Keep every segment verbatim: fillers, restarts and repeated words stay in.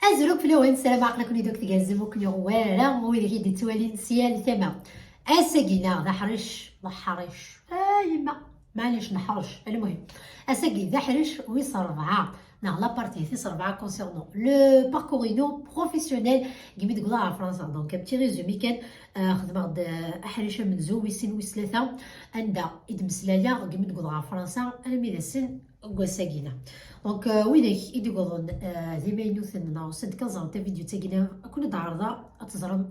Azul akk fell-awen, ssarameɣ aql-aken-id akk tgerrzem, ur ken-yuɣ wara, widak i d-yettwalin si yal tama. Ass-agi-nneɣ d aḥric, d aḥric. A yemma, maɛlic, neḥrec, almuhim. Ass-agi d aḥric wis ṛebɛa, neɣ la partie tis ṛebɛa concernant le parcours inu professionnel, deg mi d-wwḍeɣ ɣer Fransa. Donc, un petit résumé kan, euh, xedmeɣ-d, euh, aḥric amenzu, wis sin, wis tlata, anda i d-mmeslayeɣ deg mi d-wwḍeɣ ɣer Fransa, armi d ass-n, deg wass-agi-nneɣ. Donc, euh, widak i d-iwwḍen, euh, d imaynuten neɣ usan-d kan ẓren tavidyut-agi-nneɣ, ad ken-id-ɛerḍeɣ ad teẓrem,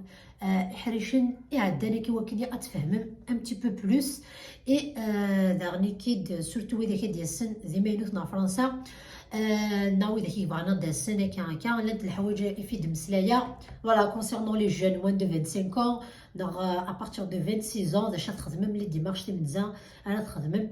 euh, iḥricen iɛeddan akka, i wakken ad tfehmem un petit peu plus. Et, euh, daɣen-ik-id, surtout widak i d-yasen d imaynuten ɣer Fransa, euh, neɣ widak i yebɣan ad d-asen akka, akka, llant leḥwayeǧ i fi d-mmeslayeɣ. Voilà, concernant les jeunes moins de vingt-cinq ans, neɣ, euh, à partir de vingt-six ans, d acu ad txedmem, les démarches timenza ara txedmem.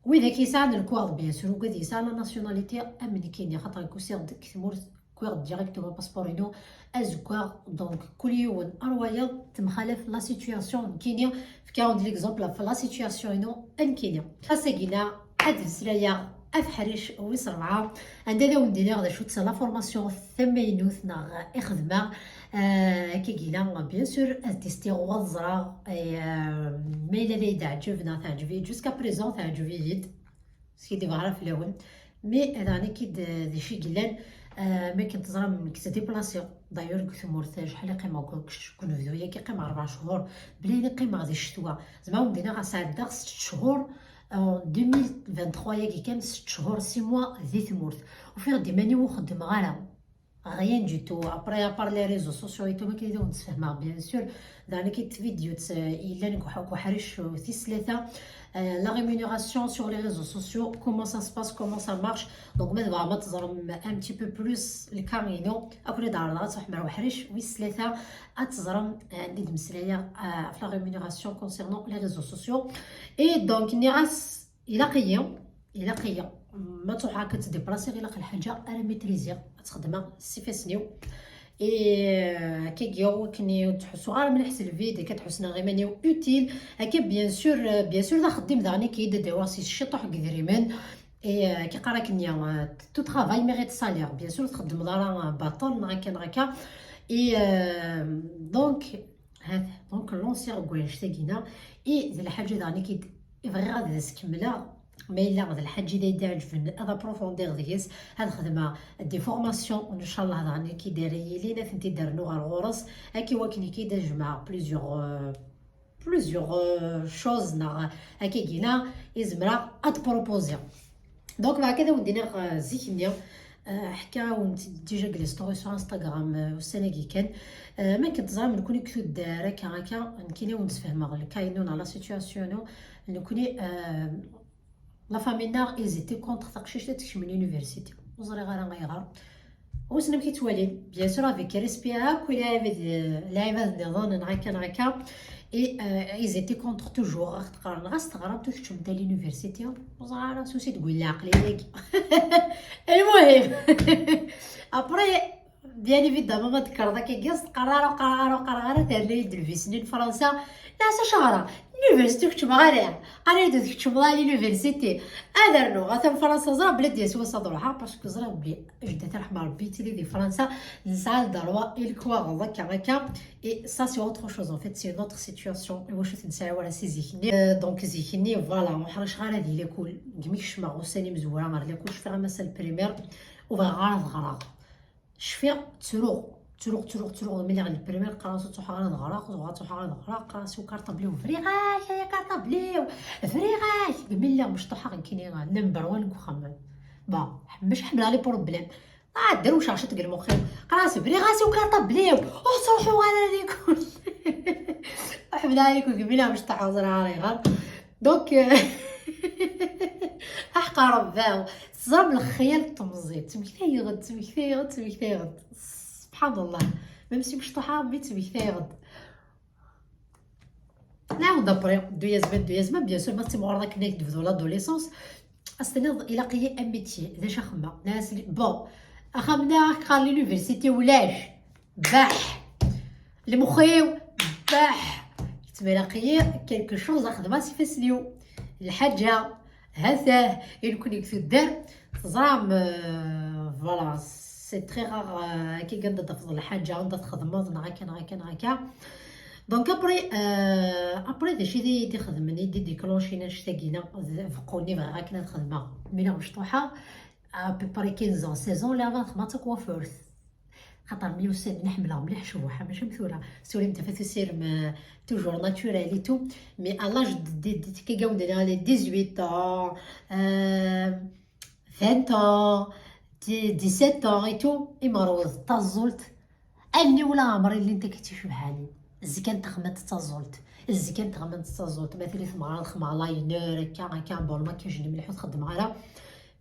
Widak yesɛan lkwaɣ, bien sûr, ugad yesɛa la nationalité am nekkini, xaṭer nekk usiɣ-d deg tmurt, kwiɣ-d directement passeport-inu azeggaɣ. Donc, kul yiwen ar wayeḍ, temxalaf la situation nekkini, fkiɣ-awen-d l'exemple ɣef la situation-inu nekkini. Ass-agi-nneɣ ad mmeslayeɣ ɣef ḥric wis ṛebɛa, anda ad awen-d-iniɣ d acu-tt la formation tamaynut neɣ i xedmeɣ. Euh, akka i yella, bien sûr, ad testiɣ, ad ẓreɣ, et, euh, ma yella la yi-d-teɛǧeb neɣ teɛǧeb-iyi. Jusqu'à présent, teɛǧeb-iyi-d. Skidibeɣ ara fell-awen. Mais daɣen-ik-id d acu i yellan, euh, mi akken teẓram, nekk ttdiplasiɣ. D'ailleurs, deg tmurt, acḥal i qqimeɣ deg, deg unebdu-agi, qqimeɣ ṛebɛa cchur. Bla ayen i qqimeɣ di ccetwa. Zeɛma, wen-d-iniɣ, sɛeddaɣ sett cchur, euh, en deux mille vingt-trois-agi kan, sett cchur, six mois, di tmurt. Ufiɣ-d iman-iw ur xeddmeɣ ara. Rien du tout. Après, à part les réseaux sociaux et tout, ma akken i d awen-d-sfehmeɣ, bien sûr. Daɣen-ik-id tvidyut, euh, yellan deg uḥ-, deg uḥric, euh, tis tlata. Euh, la rémunération sur les réseaux sociaux, comment ça se passe, comment ça marche. Donc, ma tebɣam ad teẓrem un petit peu plus le cas-inu, ad ken-id-ɛerḍeɣ ad tṛuḥem ar uḥric wis tlata, ad teẓrem, euh, anda i d-mmeslayeɣ, euh, ɣef la rémunération concernant les réseaux sociaux. Et donc, nniɣ-as, ilaq-iyi, ilaq-iyi. Ma ttruḥeɣ akka ttdiplasiɣ, ilaq lḥaǧa ara maîtriser, ad tt-xedmeɣ s ifassen-iw. Et, euh, akka i yuɣ wakken ur ttḥussuɣ ara mliḥ s lvid, akka ttḥussuɣ iman-iw utile. Akka, bien sûr, euh, bien sûr, d axeddim daɣen i k-id-, ad d-awiɣ si ciṭuḥ n yedrimen. Et, euh, akka qqar akken, euh, tout travail mérite salaire. Bien sûr, ur txeddmeḍ ara, euh, baṭel, neɣ akka, neɣ akka. Et, euh, donc, Ha-t-, donc, lansiɣ deg wannect-agi-nneɣ, i d lḥaǧa daɣen i k-id-, i bɣiɣ ad as-kemmleɣ, ma yella d lḥaǧa i d-iɛeǧben, ad approfondiɣ deg-s, ad xedmeɣ des formations, ncallah, daɣen i k-id-, ara yilin, ad tent-id-rnuɣ ɣer ɣur-s, akka i wakken i k-id-, ad jemɛeɣ plusieurs, euh, plusieurs, euh, choses, neɣ akka-agi-nneɣ, i zemreɣ ad proposer. Donc, بعد كده ودينا zik-nni, euh, ḥkiɣ-awen-t déjà deg les stories sur Instagram, euh, ussan-agi kan. Euh, ma akken teẓram, nekkni deg tuddar, akka, akka, nekkini awen-d-sfehmeɣ le cas-inu neɣ la situation-inu. Nekkni, euh, la famille-nneɣ, ils étaient contre taqcict ad tekcem l'université. Ur ẓriɣ ara ayɣer. Wissen amek i ttwalin. Bien sûr, avec respect akk i lɛibad, lɛibad nniḍen, neɣ akka, neɣ akka. Et, euh, ils étaient contre toujours. Ɣas teɣramt ur keččmemt à l'université. Ur ẓriɣ ara, susi deg win leɛqel-agi. المهم. Après, bien évidemment, ma tekkreḍ akka, ur qqareɣ ara, ur qqareɣ ara, ur qqareɣ ara, terna-yi-d lvis-nni n Fransa. La, s acu ɣra? L'université ur keččmeɣ ara. Qal-iyi-d ur tkeččmeḍ ara l'université. Ad rnuɣ, atan Fransa, ẓriɣ belli ad d-yas wass ad ruḥeɣ, parce que ẓriɣ belli Jda, tirḥem Rebbi, yettili di Fransa, nesɛa le droit i lekwaɣeḍ akka, akka. Et ça, c'est autre chose, en fait, c'est une autre situation. Iwacu ur t-nesɛi ara si zik-nni. Euh, donc, zik-nni, voilà, ur ḥriceɣ ara di lakul. Deg mi kecmeɣ ussan imezwura ɣer lakul, cfiɣ am ass n primaire, ur bɣiɣ ara ad ɣreɣ. Cfiɣ, ttruɣ, ttruɣ, ttruɣ, ttruɣ, mi lliɣ di primaire, qqareɣ-as ur ttruḥeɣ ara ad ɣreɣ, ur ttruḥeɣ ara ad ɣreɣ, qqareɣ-as au cartable-iw, bɣiɣ-ak, ay cartable-iw, bɣiɣ-ak. Deg mi lliɣ mecṭuḥeɣ nekkini, number one deg uxxam. Bon, mačči ḥemmleɣ les problèmes. Ah, drewceɣ ciṭ deg lmux-iw. Qqareɣ-as, bɣiɣ-ak au cartable-iw. Ur ttruḥuɣ ara di kul. Ḥemmleɣ di kul, gmileɣ mecṭuḥeɣ, ẓriɣ ara ayɣer. Donc, euh, aḥeqq Rebbi. Teẓram lexyal n temẓi. Ttmektayeɣ-d, ttmektayeɣ-d, ttmektayeɣ-d. Subḥan Allah. Même si mecṭuḥeɣ, mais ttmektayeɣ-d. Nɛawed après, ddu yazman, ddu yazman, bien sûr, ma tettimɣureḍ akken i k-d-tebdu l'adolescence, ad s-tiniḍ, ilaq-iyi un métier, d acu axemma? Nɛas li-, bon, axxam-nni ad k-qqaren l'université ulac, baḥ, lemxi-w, baḥ, yettma ilaq-iyi quelque chose ad xedmeɣ s ifassen-iw, lḥaǧa, ha-t-ah, i nekkni deg tuddar, teẓram, euh, voilà, C'est très rare, euh, akka anda tafeḍ lḥaǧa, anda txedmeḍ, neɣ akka, neɣ akka, neɣ akka. Donc après, euh, après d acu i d-ixedmen, i d-déclenchen annect-agi-na, d-, beqqu-nni bɣiɣ akken ad xedmeɣ. Mi lliɣ mecṭuḥa, à peu près quinze ans, seize ans, lliɣ bɣiɣ ad xedmeɣ d takwafurt. Xaṭer mi ussan-nni ḥemmleɣ mliḥ ccbaḥa, mačči am tura. Tura tafat usirem, euh, toujours naturel et tout. Mais à l'âge de, de, de, de, les dix-huit ans, euh, vingt ans, dix, dix-sept ans et tout, i meɣrud taẓult. Allen-iw la ɛmer llint akka d ticebḥanin. Zgan teɣmant d taẓult. Zgan teɣmant d taẓult. Ma tili tmeɣra, xemmeɣ liner, akka, akka, bon, le maquillage-nni mliḥ ur t-xeddmeɣ ara.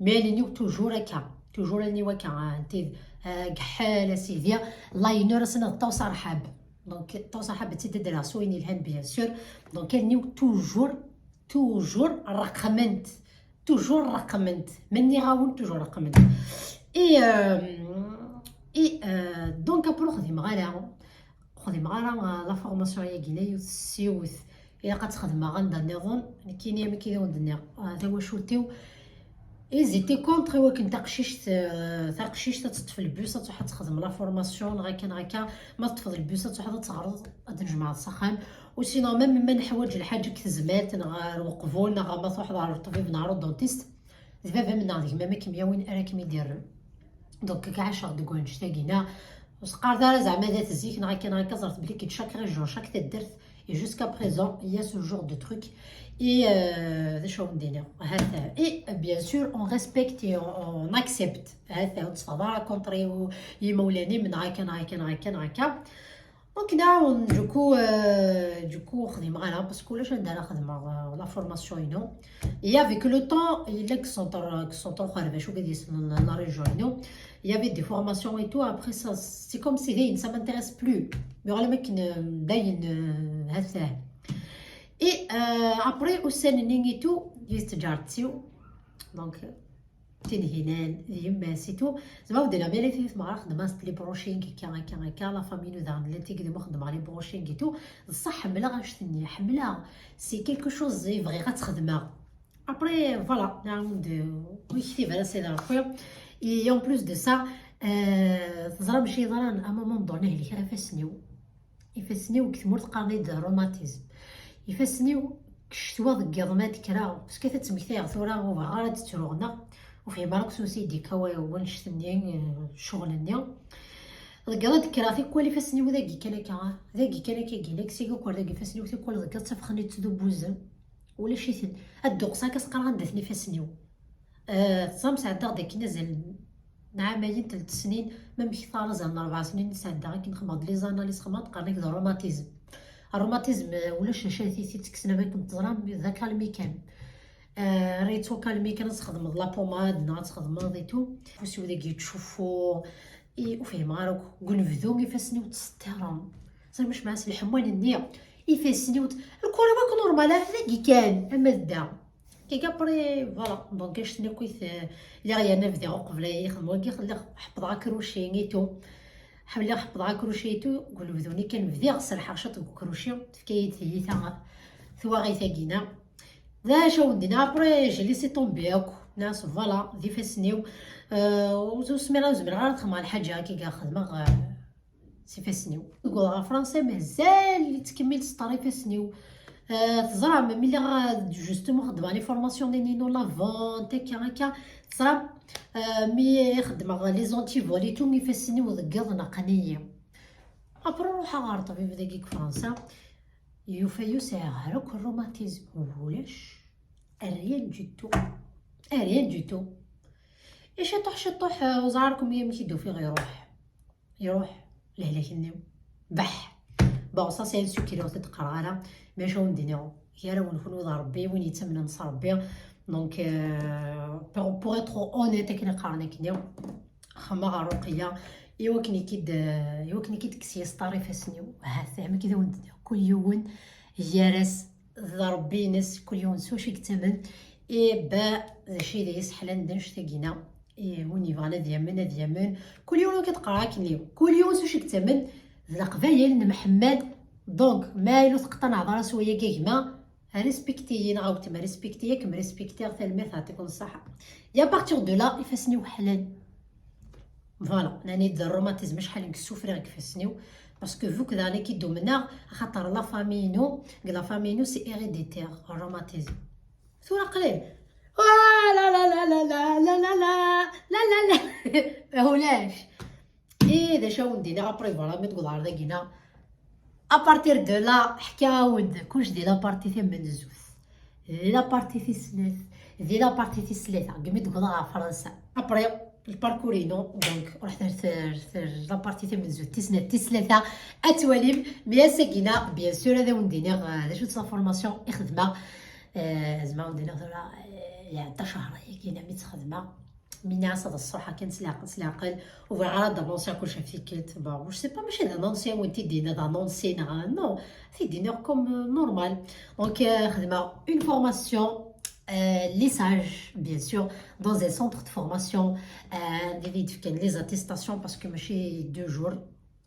Mais allen-iw toujours akka. Toujours allen-iw akka, ah, nti, ah, gḥal, a sidi. Liner, ass-n d Ṭawes Arḥab. Donc, Ṭawes Arḥab, d tid ad d-rreɣ s wayen yelhan, bien sûr. Donc, allen-iw toujours, toujours reqqment. Toujours reqqment. Ma nniɣ-awen, toujours reqqment. Et, euh, et, euh, donc, après, ur xdimeɣ ara, ur xdimeɣ ara, euh, la formation-agi-na, yiwet s yiwet. Ilaq ad tt-xedmeɣ anda nniḍen. Nekkini, amek i d awen-d-nniɣ, euh, tawacult-iw, ils étaient contre i wakken taqcict, euh, taqcict ad teṭṭef le bus, ad truḥ ad texdem la formation, neɣ akka, neɣ akka. Ma teṭṭfeḍ le bus, ad truḥeḍ ad teɣreḍ, ad d-tjemɛeḍ s axxam. Ou sinon, même ma neḥwaǧ lḥaǧa deg tezmert, neɣ ɣer uqbul, neɣ ma truḥeḍ ɣer ṭṭbib, neɣ ɣer udentist, d baba-m neɣ d gma-m ad kem-yawin, ara kem-id-irren. Donc, akka ɛaceɣ deg wannect-agi-na. Ur s-qqaret ara zeɛma d at zik, neɣ akka, neɣ akka, ẓret belli chaque région, chaque taddart, et jusqu'à présent, il y a ce genre de truc. Et, euh, d acu awen-d-iniɣ? Ha-t-a. Et, euh, bien sûr, on respecte et on, on accepte. Ha-t-a, ur d-tteffɣeḍ ara contre i-, yimawlan-im, neɣ akka, neɣ akka, neɣ akka, neɣ akka. Donc, nɛawen, du coup, euh, du coup, ur xdimeɣ ara, parce que ulac anda ara xedmeɣ, euh, la formation-inu. Et avec le temps, yella deg centre, deg centre uxerbac, uga di la région-inu. Il y avait des formations et tout. Après, ça, c'est comme si, hey, ça m'intéresse plus. Yuɣal am akken, euh, dayen, euh, ha-t-a. Et, euh, après, ussan-nni et tout, di tǧaret-iw. Donc, Tinhinan, d yemma-s et tout. Zma ur d-nniɣ mi ara tili tmeɣra xedmeɣ-as les brushing, akka, akka, akka. La famille-inu daɣen llant igdem xedmeɣ les brushing et tout. D ṣṣeḥ ḥemmleɣ annect-nni, ḥemmleɣ. C'est quelque chose i bɣiɣ ad t-xedmeɣ. Après, voilà, nɛawed, ur yektib ara Sidi Ṛebbi. Et en plus de ça, euh, teẓram acu yeḍran, à un moment donné, helkeɣ ifassen-iw. Ifassen-iw deg tmurt qqaren-d rhumatisme. Ifassen-iw deg ccetwa deg yiḍ ma d-kkreɣ, parce que ad ttmektayeɣ tura, ur bɣiɣ ara ad ttruɣ, neɣ ur fhimeɣ ara akk s usi d-ikka wa-, wannect-nni, eh, ccɣel-nni. Deg yiḍ ad d-kkreɣ tikwal ifassen-iw dagi kan akka, dagi kan akka, gin, ak seg akk ar dagi ifassen-iw tikwal deg yiḍ ttafxen-itt d ubbuzen. Ulac-iten. Ad dduqseɣ akka s-qqareɣ anda-ten ifassen-iw. Eh, teẓram sɛeddaɣ-d akken azal n ɛamayen, telt snin, ma mkteɣ azal n rebɛ snin sɛeddaɣ akken xedmeɣ-d les analyses, xedmeɣ-d qqaren-ak d rhumatisme. Rhumatisme, eh, ulac acu ara t-itekksen am akken teẓram, d akalmi kan. Eh, ara yettwakalmi kan, ad txedmeḍ la pommade neɣ ad txedmeḍ et tout. Ufus-iw dagi yettcuffu, i, ur fhimeɣ ara akk. Deg unebdu ifassen-iw ttseṭṭiren. Ẓer mac mɛas lḥemwan-nni, ifassen-iw, lkura-w akk normal, ah, dagi kan, ama d da. Kika après, voilà, donc, annect-nni akk i t-, lliɣ yerna bdiɣ uqbel ay ixdem wagi, lliɣ ḥebbḍeɣ akruci et tout. Lliɣ ḥebbḍeɣ akruci et tout, deg unebdu-nni kan bdiɣ serḥeɣ ciṭ deg ukruci, tefka-yi-d tiyita twaɣit-agi-na. D acu awen-d-iniɣ, après, j'ai laissé tomber akk, nniɣ-as, voilà, d ifassen-iw, euh, ur zmireɣ, ur zmireɣ ara ad xedmeɣ lḥaǧa akka i xedmeɣ, euh, s ifassen-iw. Deg uḍ ɣer Fransa, mazal yettkemmil seṭṭer ifassen-iw. Euh, teẓram, mi lliɣ, euh, justement xeddmeɣ les formations-nni-inu, la vente, akka, akka, teẓram, euh, mi xeddmeɣ les antivols et tout, ifassen-iw deg yiḍ neqqen-iyi. Après, ruḥeɣ ɣer ṭṭbib dagi deg Fransa, yufa-yi ur sɛiɣ ara akk rhumatisme, ulac, rien du tout, rien du tout. Et ciṭuḥ, ciṭuḥ, euh, ur ẓriɣ ara amek i d-ufiɣ iruḥ. Iruḥ lehlak-nni. Beḥ. Bon, ça, c'est un secret, ur t-id-qqareɣ ara. Mais acu awen-d-iniɣ? Gar-awen kunwi d Ṛebbi, win yettamnen s Ṛebbi. Donc, euh, pour, pour être honnête, akken i qqaren akkenni, xemmeɣ ɣer Ruqiyya, i wakken i k-id-, i wakken i k-id-tekkes yesṭar ifassen-iw. Ahat, amek i d awen-d-iniɣ, kul yiwen gar-as d Ṛebbi-ines, kul yiwen s wacu i yettamen. I ba d acu i d yesseḥlan d annect-agi-na. I win yebɣan ad yamen, ad yamen. Kul yiwen akken i d-qqareɣ akkenni. Kul yiwen s wacu i yettamen. D Leqbayel n Mḥemmed. Donc, ma yella ur teqṭaneɛḍ ara s wayagi a gma, respekti-yi neɣ a weltma, respekti-yi, ad kem-respektiɣ, tanemmirt, yeɛṭikum ṣṣeḥḥa. Et à partir de là, ifassen-iw ḥlan. Voilà, nani-d rhumatisme, acḥal n yessuffriɣ deg ifassen-iw, parce que vu que d ayen i d-umneɣ, axaṭer la famille-inu, deg la famille-inu c'est héréditaire, rhumatisme. Tura qlil. Ah, la, la, la, la, la, la, la, la, la, la, la. Ulac. I d acu awen-d-iniɣ après, voilà, mi d-wwḍeɣ ar dagi-na. À partir de là, ḥkiɣ-awen-d kullec di la partie tamenzut, di la partie tis snat, di la partie tis tlata, deg mi d-wwḍeɣ ɣer Fransa. Après, le parcours-inu, donc, ruḥet ar, ar, ar la partie tamenzut, tis snat, tis tlata, ad twalim. Mais ass-agi-na, bien sûr, ad awen-d-iniɣ, euh, d acu-tt la formation i xedmeɣ. Euh, zma ad awen-d-iniɣ tura, euh, iɛedda cehṛ-agi-na mi tt-xedmeɣ. Mi nniɣ-as ad ṣṣuḥeɣ kan s leɛqel, s leɛqel, ur bɣiɣ ara ad annunciɣ kullec ɣef tikkelt. Bon, je sais pas, mačči d anunci i wen-t-id-yenna, d anunci neɣ, non, t-id-yenna comme, euh, normal. Donc, euh, xedmeɣ une formation, euh, lissage, bien sûr, dans un centre de formation, euh, d id d-fkan les attestations, parce que mačči deux jours,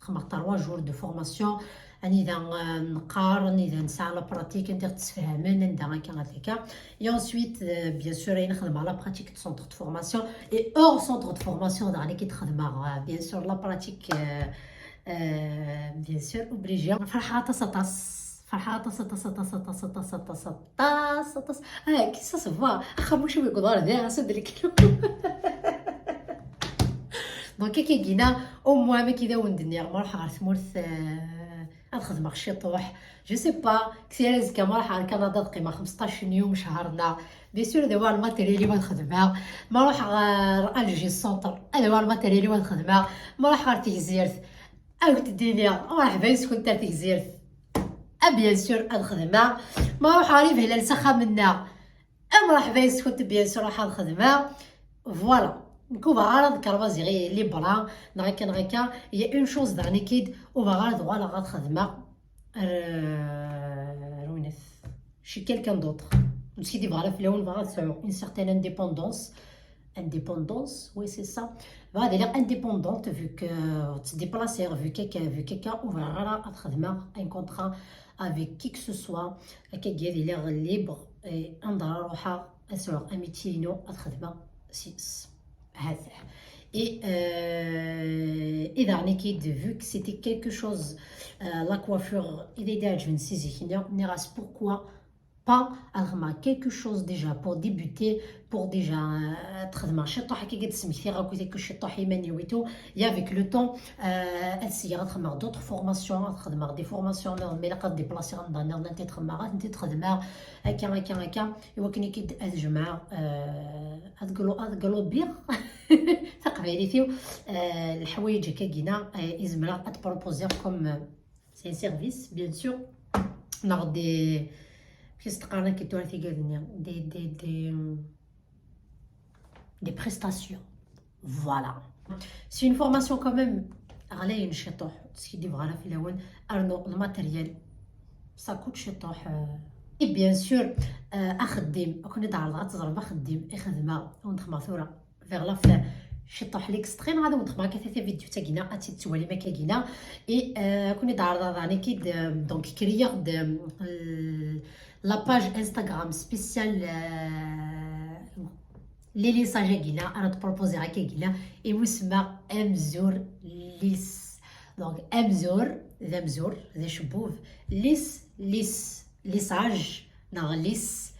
xedmeɣ trois jours de formation, anida, euh, neqqar, anida nesɛa la pratique, anda ɣ-ttefhamen, anda akka, akka. Et ensuite, euh, bien sûr, ayen xedmeɣ la pratique de centre de formation. Et hors centre de formation, daɣen i d-xedmeɣ, euh, bien sûr, la pratique, euh, euh, bien sûr, obligée. Ferḥeɣ aṭas, aṭas. Ferḥeɣ aṭas, aṭas, aṭas, aṭas, aṭas, aṭas, aṭas, aṭas. Ah, qui ça se voit. Axxam mačči wiggeḍ ara diɣ, asa d leklu. Donc, akka gina, au moins, mi k-id awen-d-nniɣ, ma ruḥeɣ ɣer tmurt, euh, ad xedmeɣ ciṭuḥ. Je sais pas, ksir azekka ma ruḥeɣ ɣer Kanada ad qqimeɣ xemseṭṭac n yum, cehṛ neɣ. Bien sûr, ad awiɣ lmatéryal-iw ad xedmeɣ. Ma ruḥeɣ ɣer Alger centre, ad awiɣ lmatéryal-iw ad xedmeɣ. Ma ruḥeɣ ɣer Tegzirt, ad kent-d-iniɣ, mreḥba yes-kent ar Tegzirt. Ah, bien sûr, ad xedmeɣ. Ma ruḥeɣ ɣer Ibhlal s axxam-nneɣ, mreḥba yes-kent, bien sûr, ruḥeɣ ad xedmeɣ. Voilà. Nekk ur bɣiɣ ara ad kerbaziɣ les bras, neɣ akka, neɣ akka. Il y a une chose daɣen i k-id, ur bɣiɣ ara ad uɣaleɣ ad xedmeɣ. Ar, ar winat. Chez quelqu'un d'autre. Ur skidibeɣ ara fell-awen, bɣiɣ ad sɛuɣ une certaine indépendance. Indépendance, oui, c'est ça. Bɣiɣ ad iliɣ indépendante, vu que, euh, ttdiplaṣiɣ, vu que, vu que, ur bɣiɣ ara ad xedmeɣ un contrat avec qui que ce soit. Akkagi ad iliɣ libre, et anda ara ruḥeɣ, ad sɛuɣ amitié-inu, ad xedmeɣ s-, s-, هذا. Et, euh, et daɣen i k-id, vu que c'était quelque chose, euh, la coiffure, i d ay-d-iɛeǧben si zik-nni, nniɣ-as pourquoi pas ad xedmeɣ quelque chose déjà pour débuter, pour déjà, euh, ad xedmeɣ ciṭuḥ akka, ad d-smektiɣ akk deg ciṭuḥ iman-iw et tout. Et avec le temps, euh, ad syiɣ ad xedmeɣ d'autres formations, ad xedmeɣ des formations nniḍen, ma ilaq ad déplaciɣ anda nniḍen ad tent-id-xedmeɣ, ad tent-id-xedmeɣ, akka, akka, akka, i wakken i k-id ad jemɛeɣ, euh, ad glo-, ad globiɣ taqbaylit-iw, euh, leḥwayeǧ akka gina, euh, i zemreɣ ad proposer comme, euh, c'est un service, bien sûr. Neɣ des, qu'est-ce que qqaren akka tura tigad-nni? Des, des, des, des prestations. Voilà. C'est une formation quand même ɣlayen ciṭuḥ, skidibeɣ ara fell-awen, rnu le matériel, ça coûte ciṭuḥ, euh. Et bien sûr, euh, axeddim, ad ken-id-ɛerḍeɣ ad teẓrem axeddim i xedmeɣ, ur n-xedmeɣ tura. Vers la fin, ciṭuḥ l'extrait, neɣ ad awen-d-xedmeɣ akka tavidyu-agi-na, ad tt-id-twalim akka-agi-na. Et, euh, ad ken-id-ɛerḍeɣ daɣen akka-id, euh, donc, créiɣ-d, euh, la page Instagram spéciale, euh, les lissages-agi-na, ara d-proposer akka-agi-na, imu semmaɣ Amzur Liss. Donc, amzur, d amzur, d acebbub, liss, liss, lissage, neɣ liss.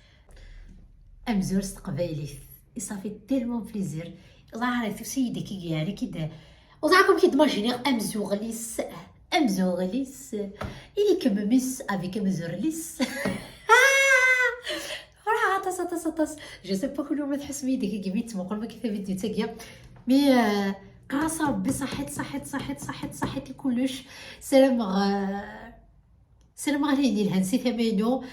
Amzur s teqbaylit. Et ça fait tellement plaisir. Ẓaɛret usi-yi-d akka, yeɛni-k-id. Ur ẓriɣ amek i d-imajiniɣ amzuɣlis. Amzuɣlis. Ili-kem miss avec amzurlis. Ferḥeɣ aṭas, aṭas, aṭas. Je sais pas kunwi ma tḥusem yid-i akka imi tettmuqulem akka tavidyut-agi. Mais, euh, qqar-as Rebbi ṣaḥit, ṣaḥit, ṣaḥit, ṣaḥit, ṣaḥit i kullec. Ssarameɣ, euh, Ssarameɣ ad yelhan si tama-inu.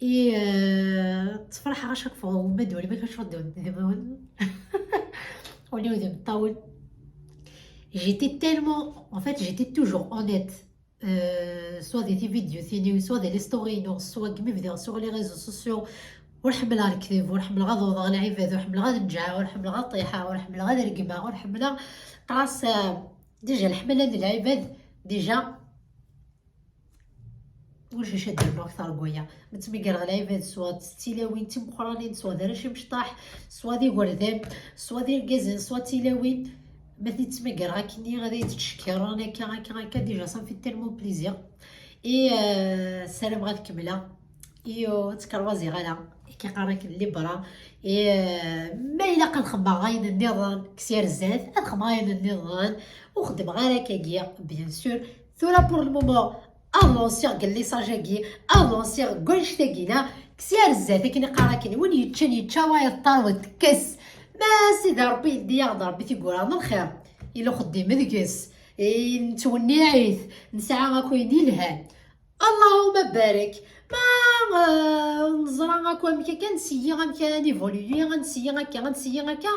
I, euh, ttferḥeɣ à chaque fois ma d-waliɣ acu d-, d-, ul-iw d imeṭṭawen. J'étais tellement, en fait, j'étais toujours honnête. Euh, soit di tividyutin-iw, soit di les stories-inu, soit deg mi bdiɣ sur les réseaux sociaux. Ur ḥemmleɣ lekdeb, ur ḥemmleɣ ad awḍeɣ lɛibad, ur ḥemmleɣ ad neǧǧeɣ, ur ḥemmleɣ ad ṭiḥeɣ, ur ḥemmleɣ ad regmeɣ, ur ḥemmleɣ, qqar-as, euh, déjà leḥmala n lɛibad, déjà ulac acu ad d-rnuɣ akter n waya. Ma ttmagareɣ lɛibad, swa d tilawin d timeqqranin, swa d arrac imecṭaḥ, swa d igerdan, swa d irgazen, swa d tilawin. Ma t-id-ttmagareɣ akkenni ad iyi-d-ttcekkiren akka, akka, akka, déjà ça me fait tellement plaisir. Et, euh, ssarameɣ ad kemmleɣ. Et, euh, ad tkerwaziɣ ala. Akka qqaren akken les bras. Et, euh, ma ilaq ad xedmeɣ ayen nniḍen, kkes ar zdat, ad xedmeɣ ayen nniḍen. Ur xeddmeɣ ara akkagi, bien sûr. Tura pour le moment, ad lansiɣ deg llisaj-agi, ad lansiɣ deg wannect-agi-na, kkes ar zdat, akken i qqaren akken, win yeččan yečča, wayeḍ ṭarwet tekkes. Ma Sidi Ṛebbi yeldi-yaɣ-d Ṛebbi tiggura n lxir, yella uxeddim deg-s, i nettwenniɛ-it, nesɛa akk ayen yelhan. Allahumma barik. Ma, eh, neẓra akk amek akka, ad nseyyi amek ad nivoluyi, ad nseyyi akka, ad nseyyi akka.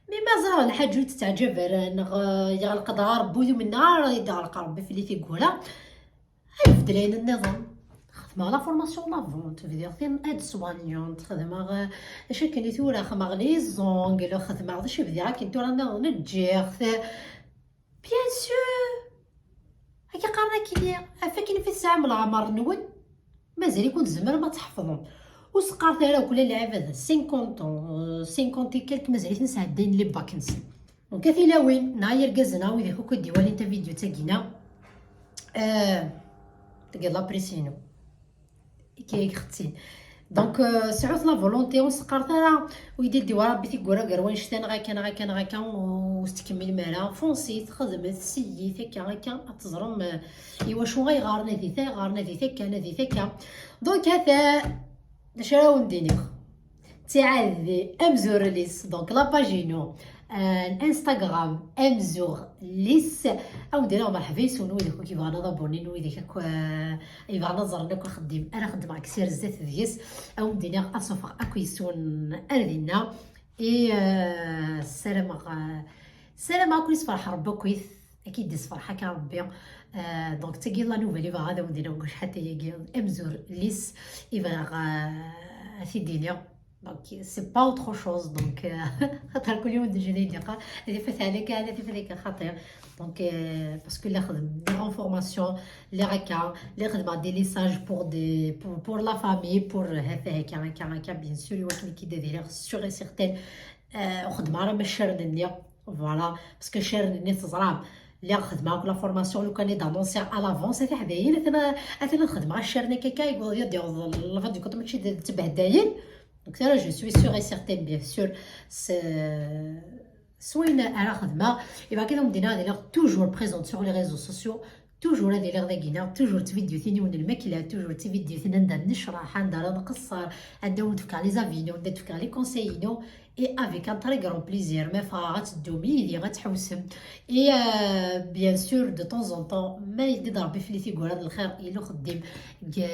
Mi ma ẓriɣ lḥaǧa ur tettaɛǧab ara, neɣ, eh, yeɣleq-d ɣer Ṛebbi, ur yumen ara ad yeɣleq Ṛebbi fell-i tiggura. Ad nbeddel ayen nniḍen. Xedmeɣ la formation de la vente, bdiɣ tin aide-soignante, xedmeɣ, eh, acu akken i tura, xedmeɣ les ongles, xedmeɣ d acu bdiɣ akken tura nniḍen ǧǧiɣ-t. Bien sûr. Akka qqaren akkenni, ɣef akken i tesɛam leɛmer-nwen, mazal-iken tzemrem ad tḥefḍem. Ur s-qqaret ara akk la lɛibad cinquante ans, euh, cinquante et quelques, mazal-iten sɛeddayen les bacs-nsen. Donc, a tilawin, neɣ a yirgazen, a widak akk i d-iwalin tavidyut-agi-na, euh, tgiḍ la pression-inu. Akka i ixettin. Donc, euh, sɛut la volonté, ur s-qqaret ara, ur yi-d-iddi wara Rebbi tiggura gar wannect-a neɣ akka, neɣ akka, neɣ akka, ur s-tkemmilem ara. Foncez-it, xedmet, seyyit, akka, akka, ad teẓrem, euh, i wacu ayɣer nadit, ayɣer nadit akka, nadit akka. Donc, ata, d acu ara wen-d-iniɣ? Ttiɛad di Amzur Lis, donc la page-inu, euh, n Instagram, Amzur Lis. Ad wen-d-iniɣ merḥba yes-wen, wid akk yebɣan ad abonnin, wid akk, euh, yebɣan ad ẓren akk axeddim ara xeddmeɣ deg sir zdat deg-s. Ad wen-d-iniɣ ad suffeɣ akk yes-wen ar dinna. Et, euh, ssarameɣ, euh, ssarameɣ ad ken-yessefreḥ Rebbi akkit, ad k-id-yessefreḥ akka Rebbi. Euh, donc, d tagi la nouvelle i bɣiɣ ad wen-d-iniɣ deg ucḥat-agi, Amzur Lis, i bɣiɣ, euh, ad t-id-iniɣ. Donc, c'est pas autre chose. Donc, euh, xaṭer kul yum d-ǧi d-yeqqar, ad ifat ɛli kan, ad ifat kan xaṭi. Donc, euh, parce que la xedmeɣ des formations, les raka, la xedmeɣ des lissages pour des, pour, pour la famille, pour, euh, haka, haka, haka, haka, bien sûr, i wakken ad k-id-iniɣ sûr et certain. Euh, ur xeddmeɣ ara ma ccarnen-nni. Voilà, parce que ccarnen-nni teẓram. Lliɣ xedmeɣ akk la formation, lukan i d-annonciɣ à l'avance, a tiḥdayin, atan, atan ad xedmeɣ accaren akka, akka, yewweḍ, yewweḍ lɣed, mačči d, d tibehdayin. Donc, ça, je suis sûre et certaine, bien sûr, c'est, s wayen ara xedmeɣ. Et ben, ad wen-d-iniɣ ad iliɣ toujours présente sur les réseaux sociaux, toujours ad iliɣ dagi-na, toujours d tividyutin-iw n lmakla, toujours d tividyutin anda necraḥ, anda ara nqeṣṣer, anda wen-d-fkeɣ les avis-inu, anda d-fkeɣ les conseils-inu. Et avec un très grand plaisir, ma ffɣeɣ ad teddum yid-i, ad tḥewsem. Et, euh, bien sûr, de temps en temps, ma yeddi-d Rebbi fell-i tiggura n lxir, yella uxeddim deg,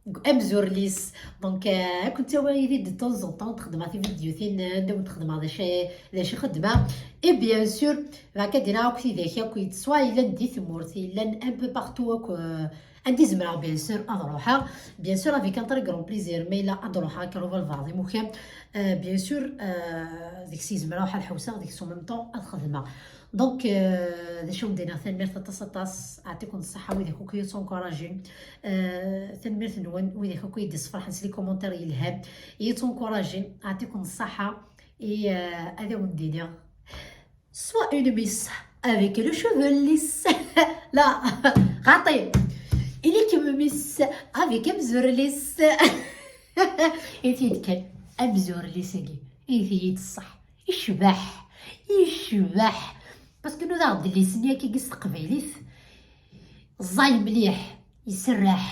deg Amzur Lis. Donc, euh, ad ken-ttawiɣ yid-i de temps en temps, ad xedmeɣ tividyutin, anda wen-d-xedmeɣ d acu, d acu xeddmeɣ. Et bien sûr, bɣiɣ ad d-iniɣ akk tidak akk, soit yellan di tmurt, yellan un peu partout akk, euh, anda i zemreɣ, bien sûr, ad ruḥeɣ. Bien sûr, avec un très grand plaisir, ma yella ad ruḥeɣ akka ɣer ubalbaɛḍ imukan. Euh, bien sûr, euh, deg-s i zemreɣ ad ḥewseɣ, deg-s en même temps ad xedmeɣ. Donc, euh, d acu n d-iniɣ, tanemmirt aṭas, aṭas, ɛṭiken ṣṣeḥḥa, widak akk i yi-ttnkurajin. Euh, tanemmirt-nwen, widak akk i yi-d-issefraḥen s les commentaires yelhan, i yi-ttnkurajin, ɛṭiken ṣṣeḥḥa. Et, euh, ad awen-d-iniɣ, soit une miss avec les cheveux lisses. La, xaṭi. Ili-kem miss avec amzur lis. I t-id-kan amzur lis-agi. I t-id ṣṣeḥ. Icbeḥ. Icbeḥ. Parce que nudaɣ-d lis-nni akka s teqbaylit. Ẓẓay mliḥ. Iserreḥ.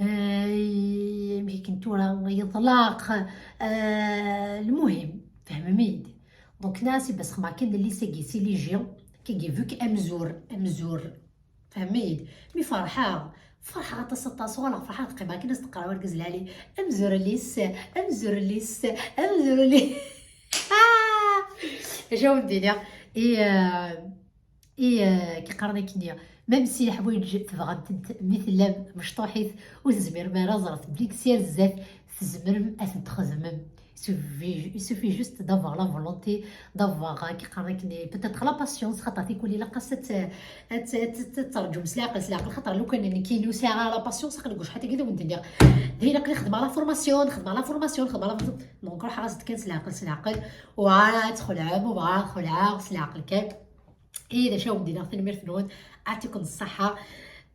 Euh, amek akken tura yeḍlaq. Euh, lmuhim, fehmem-iyi-d. Donc, nna-as i Basxem akken d lis-agi, si liji, kagi, vu que amzur, amzur, fehmem-iyi-d. Mi ferḥeɣ, ferḥeɣ aṭas, aṭas, walaɣ ferḥeɣ teqqim akken as-teqqar urgaz lɛali, amzur lis, amzur lis, amzur lis. Acu awen-d-iniɣ? Et, euh, et, euh, ki qqaren akkenni, même si leḥwayeǧ tebɣam-tent, mi tellam mecṭuḥit, ur tezmirem ara, ẓret belli si ar zdat tzemrem ad tent-txedmem. Il suffit, il suffit juste d'avoir la volonté, d'avoir, euh, كيقال لك ني-، peut-être la patience, خاطر تيكون إلا قاس ت-، ت-، ت-، ت-، ترجم سلاقل، سلاقل، خاطر لو كان نكينو ساعة la patience، خلينا نقول شحال هكذا وندير. دايرة كلي خدمة la formation، خدمة la formation، خدمة la formation. Donc روح غاز كان سلاقل، سلاقل، وعاد خلعة، وعاد خلعة، سلاقل كان. إذا شاو مدينة ثنميرت نون، أعطيكم الصحة.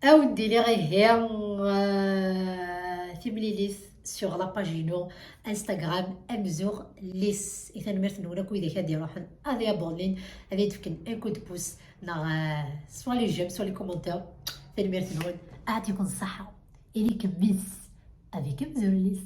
أو ندير لي غير هي، آه، ثمليليث sur la page نو Instagram أمزوغ ليس. إذا نميرت نون أكو إذا كان يروحن هذا يابونين، هذا يدفكن un coup de pouce، نغ سوا les j'aime سوا les commentaires. ثنميرت نون، أعطيكم الصحة. إليكم ميس avec أمزوغ ليس.